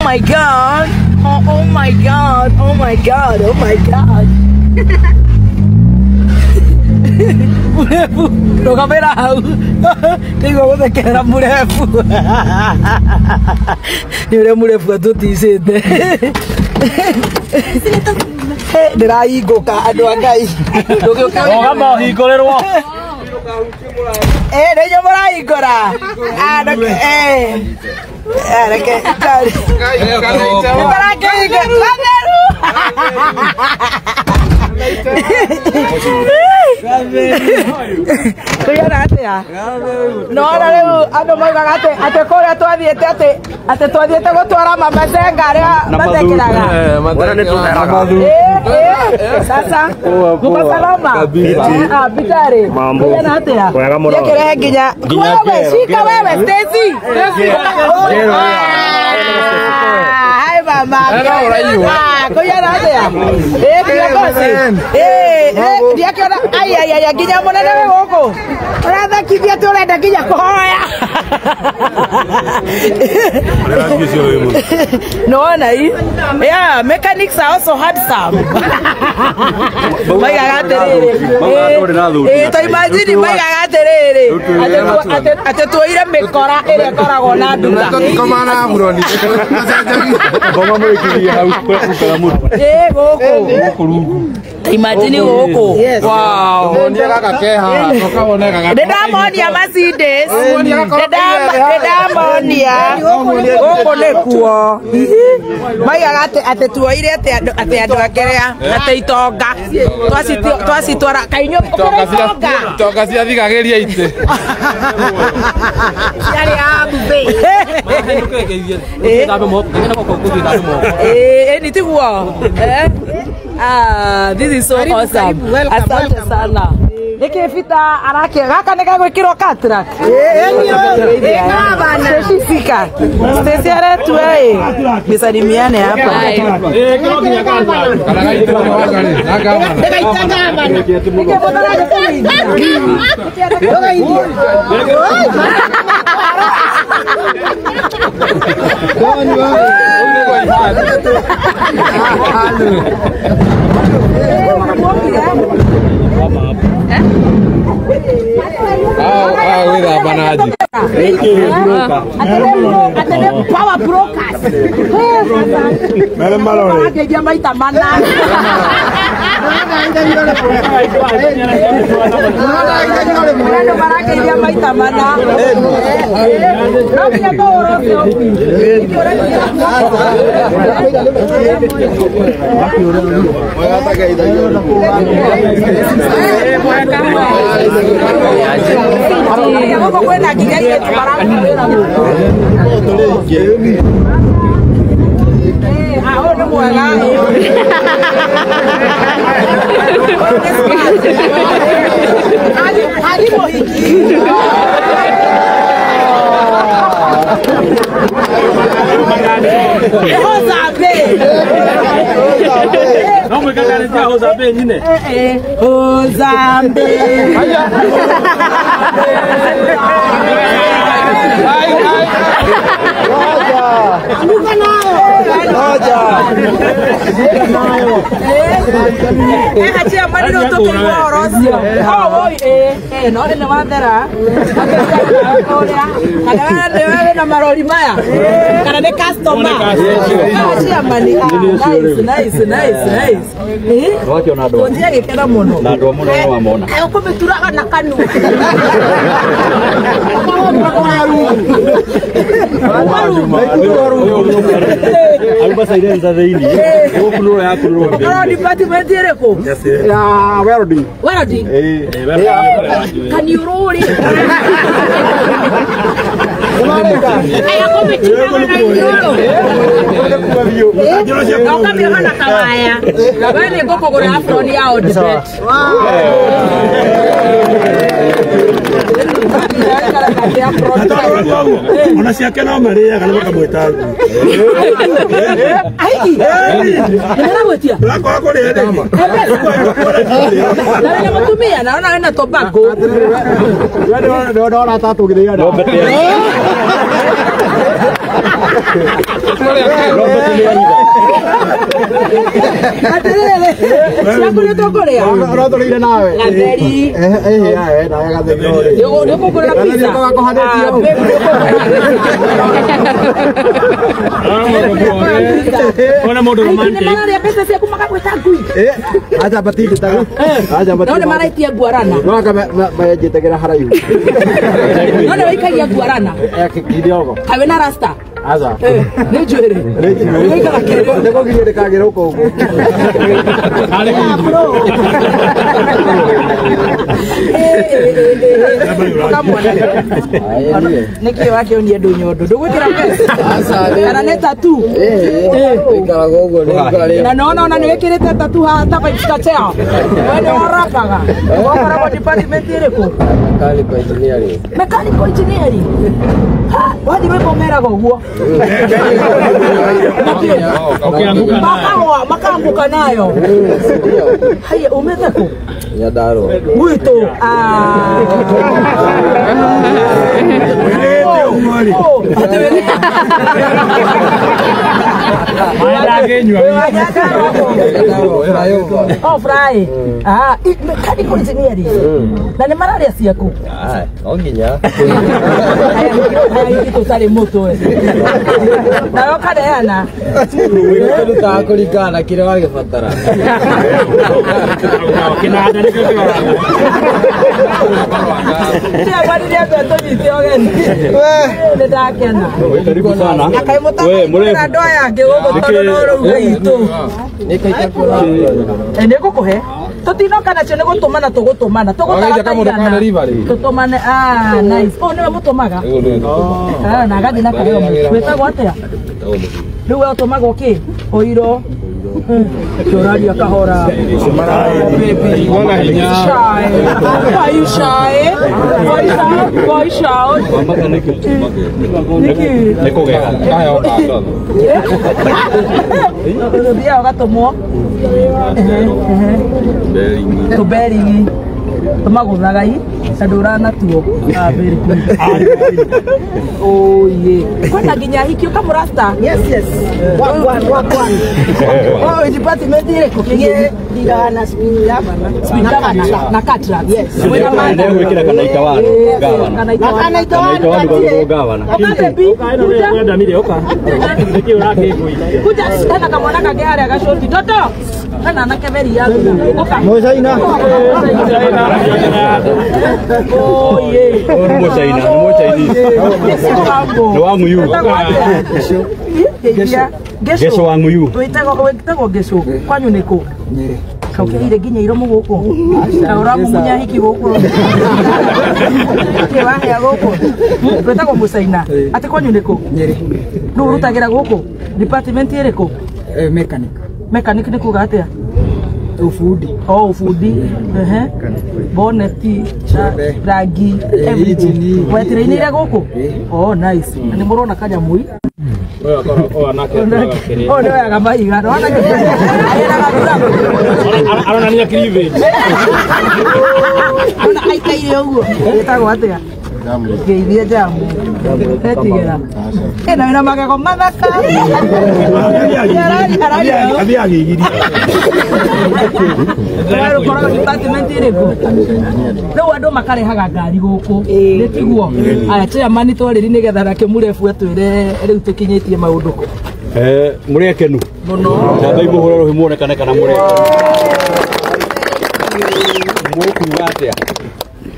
My God. Oh, oh my God. Oh my God. Oh my God. Murefu, rũgamĩra hau nĩguo gũthekerera mũrebu nĩ ũrĩa mũrebu atũticĩte ndĩrahingũka andũ a Ngai. Rũgama ũhingũrĩrwo. Nĩ inyuĩ mũrahingũra. Reke nĩtũrakĩhinga gatheru. Kũigana atĩa? Nona rĩu andũ maugaga atĩ atĩ kũrĩa twathiĩte atĩ atĩ twathiĩte gũtwara mamazenga arĩa matekĩraga. Sasa muko salama? Ah, Bitari. Kũigana atĩa? Nĩkĩrehe nginya wewe, shika wewe Stacy. Hi mama. Ah, kũigana atĩa? Kiongozi. Ndiakĩona ai ai ai nginya mũnene wĩ gũkũ. Ũrathekithia atĩ ũrenda nginya kũhoya. No hii? Yeah, mechanics are also handsome. Maigaga atĩrĩrĩ. Ta imagine maigaga atĩrĩrĩ. Atĩ tuoire mĩkora ĩrĩa ĩkoragwo na nduka. Gũkũ. Imagine gũkũ. Wow. Ndĩramonia Mercedes. Ndĩramonia. Gũkũ nĩkuo. Maigaga atĩ atĩ tuoire atĩ andũ atĩ andũ akĩrĩa atĩ itonga. Twacitwara kaĩ inyuĩ ũkĩrĩ itonga. Itonga ciathigagĩria itĩ. Ciarĩ a buffet. Ni tiguo. Ah, this is so awesome. Asante sana. Nĩkĩ Peter arake gaka nĩ gagwĩkĩrwo contract? Stacy sika. Stacy aretua ĩ. Nisalimiane hapa. Wĩthamba na njiko. Power brokers. Marangeithia maita mana. Andũ marangeithia maita mana. No nginya tũhũrwo selfie. Gũkũ kwĩna nginya airĩtu mararuta wĩra gũkũ. Ũyũ nĩ mwega. Ũyũ nĩ smart. Hagi mũhiki. Hozambe. No mwĩkakarĩtia Hozambe nyine. Hozambe. Achia mani rĩu tũkĩigua ũhoro ũcio. No nĩ wathera. Ũrĩa kana nĩwe wĩna marori maya kana nĩ customer. Achia mani. Nice, nice, nice, nice. Tũnjia gĩkeno mũno. Na andũ a mũno no wamona. Kaĩ ũkũmĩturaga na kanua. Aruba silencer thĩinĩ. Gũkunũrwo yakunũrwo. Ũkorwo department ĩrĩkũ? Ya welding. Welding? Kaniũrũrĩ. Aya kũmĩturaga na iniũrũ. Na ũkamĩoha na kawaya. We nĩ ngũkũgũrĩra apron ya Odibet. Ona ciake no marĩaga na makamwĩta ngui. Aiki. Nĩmaragwĩtia? Ũrakora kũrĩa ndege. Na wĩna mũtumia naona wĩna tobacco. Ndona tatũ gĩthĩaga. Atiriri ciaku nĩ tũkũrĩa Ũratũrĩire nawe. Gatheri. Eh, nawe gatheri. Nĩ ũkũngũrĩra pizza. Ah, babe, nĩ ũkũngũrĩra. Ona mũndũ Aingĩ nĩ romantic. mararĩa mbeca ciaku magagwĩta ngui. Acha batinditaga. Acha No nĩ maraitia nguarana. No anga menjĩtagĩra haraihu. No nĩ wĩikagia nguarana. Kidogo. Kaĩ wĩna rasta? Acha. Nĩ njuĩrĩ. Nĩ wĩikaga kĩrĩ. Nĩkũgiria ndĩkagĩre ũkũngũ. Nĩkĩ wakĩonia andũ nyondo ndũgwĩkĩra mbeca kana nĩ tatu Ikaraga ũguo nĩ ngarĩ. Na nona ona nĩ wĩkĩrĩte tatu haha ta Vybz Kartel we nĩ warapaga wakoragwo department ĩrĩkũ? Mechanical engineering. Mechanical engineering. Ha, wathiĩ rwĩmbo meraga ũguo makagwa makaanguka nayo. Haya, umĩte kũ? Nyandarua. Gwitũ. Oh, fry. Ah, mechanical engineering. Na nĩ mararĩa ciaku? No nginya. Haya, tũtarĩ mũtwe. Nawe ũkaneana. Wĩrutaga kũringana na kĩrĩa wagĩbatara. Kĩnanda nĩkĩo kĩroraga. Ciakwa rĩrĩa tũnyite ũgeni. Nĩ ndakena. Karibu sana. Na kaĩ mũtakaingĩra andũ aya angĩ gũkũ tondũ no rũuga itũ. Nĩ ngũkũhe. Tũtinoka nacio nĩ gũtũmana tũgũtũmana. Tũgũtara taigana. Tũtũmane. Ah, nice. Oh, nĩwe mũtũmaga. Ah, na agathiĩ na kũheo mũtu. Wĩtagwo atĩa? Rĩu we ũtũmagwo kĩ? Ũiro. Kĩũraria kahora. Shy. Why you shy? Voice out, voice out. Nĩkĩ? Nĩ kũgega. Ũthiaga ũgatũmwo. Tũberingi. Tũmagũthaga i na ndũranatuo. Ah, very good. Oh, yeah. Kwĩna nginya hiki ũkamũrasta? Yes, yes. One, one, one, one. Oh, department ĩrĩkũ? Kĩgĩ na speed governor. Speed governor na Cataract. Yes. Wĩna manda. Nĩgwĩkĩra kana itawano gavana. Kana itawano. Kana itawano. Kana itawano gwagĩrĩrwo gavana. Oka baby. Kuja. Kwenda oka. Nĩkĩ ũrakĩngũithia? Kuja hena kamwana kangĩ harĩa gacũti. Toto. Hena anake very young. Oka. Mũcaina. Oh, yeah. Ũyũ nĩ mũcaina, nĩ mũchainese. Nĩ wa Ng'uyu. Gecũ wa Ng'uyu. Wĩtagwo Gecũ. Kwanyu nĩ kũ? Kaũkĩrĩire nginya iromo gũkũ. Na ũramumunya hiki gũkũ. Kĩ wahea gũkũ? Wĩtagwo Mũcaina. Atĩ kwanyu nĩ kũ? Nyeri. Rĩu ũrutagĩra gũkũ? Department ĩrĩkũ? Mechanic. Mechanic nĩ kuga atĩa? Ufundi. Oh, ufundi. Ehe. Boneti, rangi, everything. Wetereire gũkũ? Oh, nice. Na nĩ mũrona kanyamui? Ũyũ akoragwo anake atũraga kĩrĩa. Oh, nĩ oyaga mahiga. Nĩwona ageraga thurabu. Aronania cleavage. Ona aikaire ũguo. Wĩtagwo atĩa? Ngeithie jamu. Etigĩra. Ĩna wĩna magego mathaka. Athiĩ agĩgiria. Ũkoragwo department ĩrĩkũ? Rĩu andũ makarehaga ngari gũkũ. Nĩ tiguo? Aya chairman twarĩri nĩgetha nake mũrebu atwĩre rĩu tũkinyĩtie maũndũ kũ. Mũrĩ akenu. Mũno. Tambai mũhũre rũhĩ muonekane kana mũrĩ akenu. Mũkuga atĩa?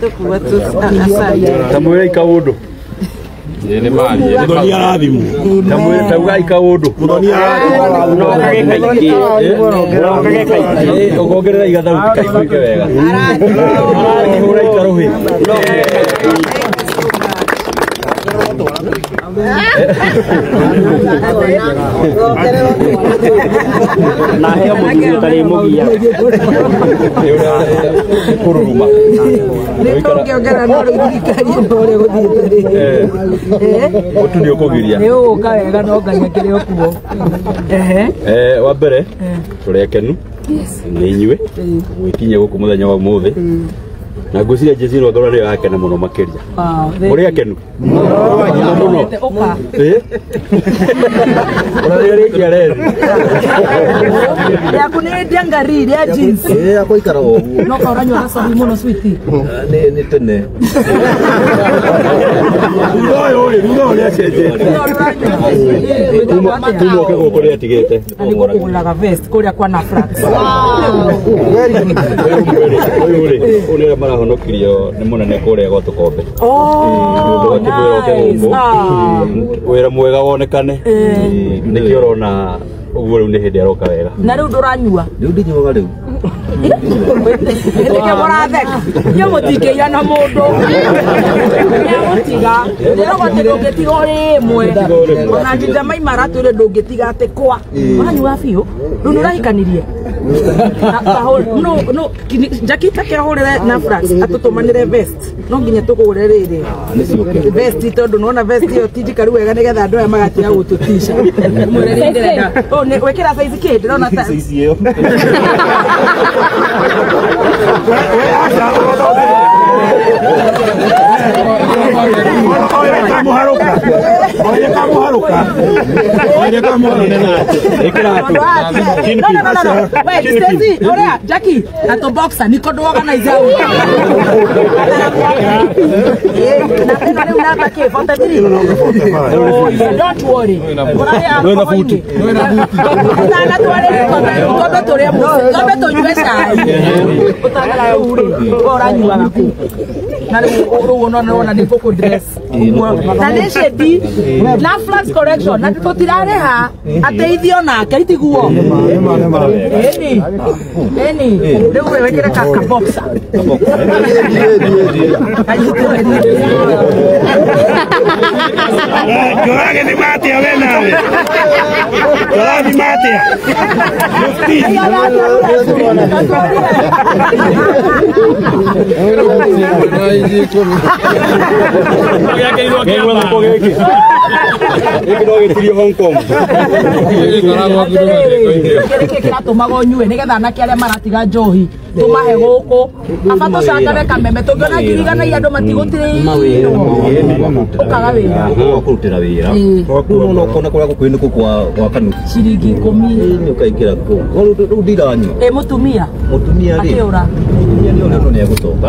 Tũkuga tu asante. Ta mwĩrei kaũndũ. Nĩ marie. Mũthoni arathimwo. Ta mwĩre taugai kaũndũ. Mũthoni arathimwo. Ũkongerera igathauti kaiguĩke wega. Hũra ikarũhĩ. Na heo mũthuri ũtarĩ mũgia. Kũruruma. Nĩ tũngĩongerera no rĩu thirikari ĩno ũrĩa gũthiĩte rĩ. Ũtu nĩ ũkũgiria. Nĩ ũgũka wega no Ngai akĩrĩ o kuo. Ehe. Wa mbere tũrĩ akenu nĩ inyuĩ gwĩkinyia gũkũ mũthenya wa ũmũthĩ. Na ngwĩciria Jesse Rwang'aũra nĩyo yakena mũno makĩria. Mũrĩ akenu? Mũno mũno. Ona rĩrĩa rĩkia rethi. Yaku nĩ ndangari rĩa jeans. Yakwa ikaraga ũguo. No ka ũranyua gacohi mũno sweetie. Nĩ tene. Thutha ũyũ rĩ, thutha ũyũ nĩacenjetie. Kuma oke gũkũ nĩatigĩte. Na nĩngũkũgũrĩra vest kũrĩa kwa Nafrax. Ũyũ rĩ, ũyũ nĩ ũrĩa marahonokirio nĩ mũnene kũrĩa gwa Tũkombe. Oh, nice. Wĩra mwega wonekane. Nĩkĩo ũrona ũguo rĩu nĩ hĩndĩ aroka wega. Na rĩu ndũranyua? Rĩu ndinyuaga rĩu. Nĩkĩo mũratheka. Inyuĩ mũtingĩiya na mũndũ. Nĩegũtiga. Ndĩrauga atĩ ndũngĩtiga ũrĩ ĩmwe. Ona Njinja Maima aratwĩre ndũngĩtiga atĩ kwa. Ũranyua biũ? Rĩu nĩ ũrahikanirie? No, Jackie take ahũrĩre Nafrax atũtũmanĩre vest. No nginya tũkũgũre rĩrĩ. Vest tondũ nĩwona vest ĩyo ti njikaru wega nĩgetha andũ aya magatiga gũtũtica. Mwĩre rĩu ndĩrenda. Oh, wĩkĩra size kĩ? Ndĩrona ta size ĩyo. No. Wait, Stacy, orea, Jackie, ato boxer, niko ndo organize au. Na tena leo namba ke 43. Don't worry. No futi. Na tware twambe turie muci, twambe tunyue cai. Utagara uri, uranyuaga ku. Na riu no na ni dress. Na nĩ shedi na flax correction na tũtirarĩha ateithio nake itiguo. Eni. Eni. Rĩu we wĩkĩre ka boxer. Tũragĩthima atĩa we nawe? Tũrathima atĩa? Gĩkĩ no gĩtirio Hong Kong. Gĩkĩ kĩratũmaga ũnyue nĩgetha anake arĩa maratiga njohi tũmahe gũkũ aba tũcangane kameme tũngĩona ngiriganagia andũ matigũtirĩirwo ũkaga wĩra kũrutĩra wĩra rĩu no ũkona kũrĩa gũkuhĩ nĩ kũ gwa kanuti ciringi 10 nĩ ũkaingĩra kũu rĩu ndiranyua ĩ mũtumia mũtumia rĩ akĩũra mũtumia nĩ ũrĩa nĩ egũcoka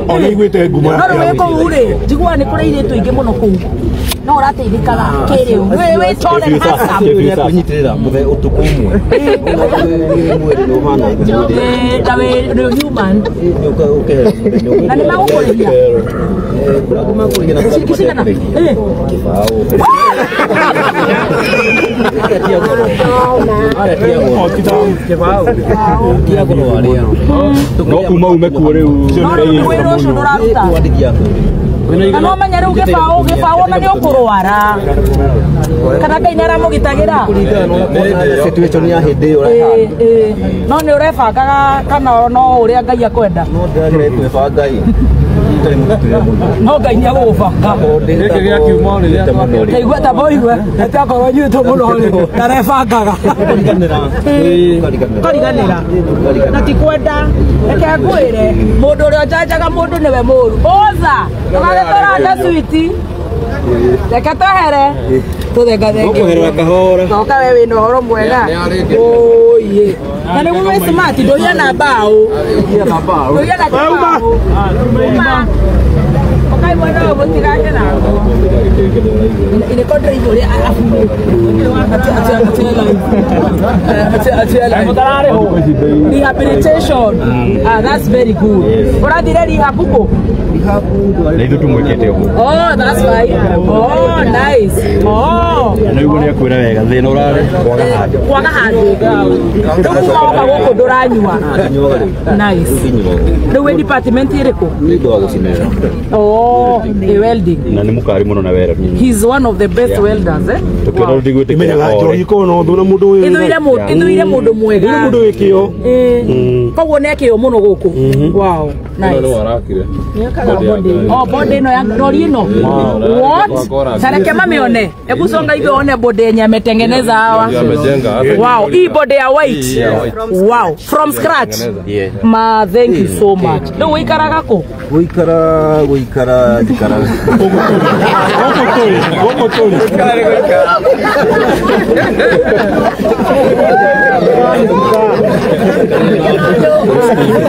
Ona iguĩte ngumo no rĩu wĩ kũu rĩ njiguaga nĩ kũrĩ airĩtu aingĩ mũno kũu no ũrateithĩkaga kĩrĩu wĩ tall and handsome kwĩnyitĩrĩra mũthenya ũtukũ ũmwe mwĩrĩ nĩ ũhana ta wĩ human na nĩ magũkũrĩhia ciringi cigana No kuma ume kuo rĩu no rĩu wĩra ũcio ndũraruta na no menya rĩu gĩbaũ na nĩ ũkũrwara kana Ngai nĩ aramũgitagĩra situation ya hĩndĩ ĩyo no nĩ ũrebangaga kana no ũrĩa Ngai akwenda no ndĩrageria kwĩbanga ĩ no Ngai nĩ agũgũbanga taigua ta boigue atĩ akorwo nyuĩte mũno rĩ ndarebangaga kariganĩra na ti kwenda reke ngwĩre mũndũ ũrĩa ũnjanjaga mũndũ nĩwe mũru ũza ndũgagĩtũrande switi reke twehere tũthengathenge Ũkũherera kahora Toka we wĩna ũhoro mwega ũiĩ na nĩguo wĩ smart ndũhiana mbaũ ndũhiana kĩbaũ uma ũkai mwena ũyũ mũtigake naguo inĩko ndĩraigua ũrĩa rehabilitation. Ah, that's very good. Ũrathire rehab kũ? Na ithuĩ tũmwĩkĩte ũguo. Oh, that's why. Oh, nice. Oh. Na nĩguo nĩ akwĩra wega thĩna ũrarĩ kwaga handũ. Kwaga handũ. Rĩu kuma woka gũkũ ndũranyua. Nice. Rĩu wĩ department ĩrĩkũ? Nĩ ũndũ wa gũcinĩra. Oh, a welding. Na nĩ mũkari mũno na wera. He's one of the best welders, eh? Tũkĩona ndigwĩtĩkĩra Imenyaga njohi ĩkoragwo na ũthũ na mũndũ wĩ Ĩthũire mũndũ mwega. Mũndũ wĩ kĩo. Koguo nĩ ekĩo mũno gũkũ. Wow, nice. No arakire. Oh, body ĩno ya rori ĩno. What? Tareke mamione. Hebu songa hivi uone body yenye ametengeneza hawa. Amejenga hata. Wow, hii body ya white. Ya white. Wow, from scratch. Ma, thank you so much. Rĩu ũikaraga kũ? Gũikara gũikara njikara Gũkũ tũrĩ, gũkũ tũrĩ.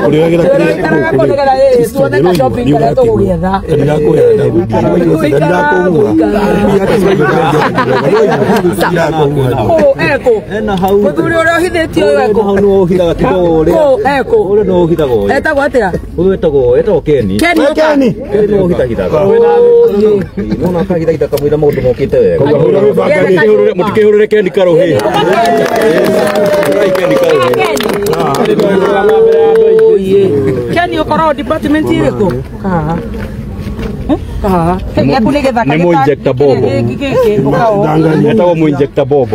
Ũrĩagĩra kĩrĩa Ũraikaraga kũ nĩgetha tuone ka shopping karĩa tũgũgĩetha? Kũ ekũ? Ena hau. Mũthuri ũrĩa ũhithĩtie ũyũ ekũ? Hau nĩwe ũhithaga tiga ũrĩa. Kũ ekũ? Ũrĩa nĩwe ũhithaga ũyũ. Etagwo atĩa? Ũyũ etagwo Keni. Ken ũka. Keni nĩwe ũhithahithaga. Nona akahithahitha kamũira maũndũ mokĩte wega. Mũtikĩhũrĩre Ken Karũhĩ. Ken Karũhĩ. Ken ũkoragwo department ĩrĩkũ? Kahaha. Kahaha. Gĩaku nĩ gĩthaka. Nĩ mũinjector bobo. Gĩkĩ ũkaũ. Etagwo mũinjector bobo.